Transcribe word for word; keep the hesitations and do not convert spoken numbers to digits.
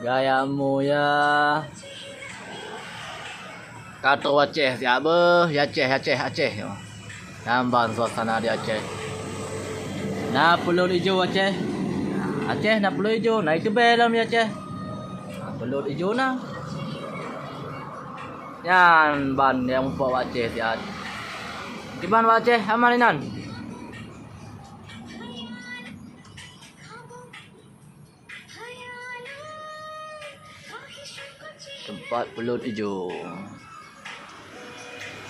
Gaya mu ya. Ka troh Aceh siat beuh, ya Aceh, Aceh, Aceh. Nyan ban suasana di Aceh. Na peuleuet ijo Aceh. Aceh na peuleuet ijo, na iteubiet lom di Aceh. Na peuleuet ijo na. Nyan ban nyang muphom Aceh siat. Kiban Aceh aman inan. Teumpat peuleuet ijo.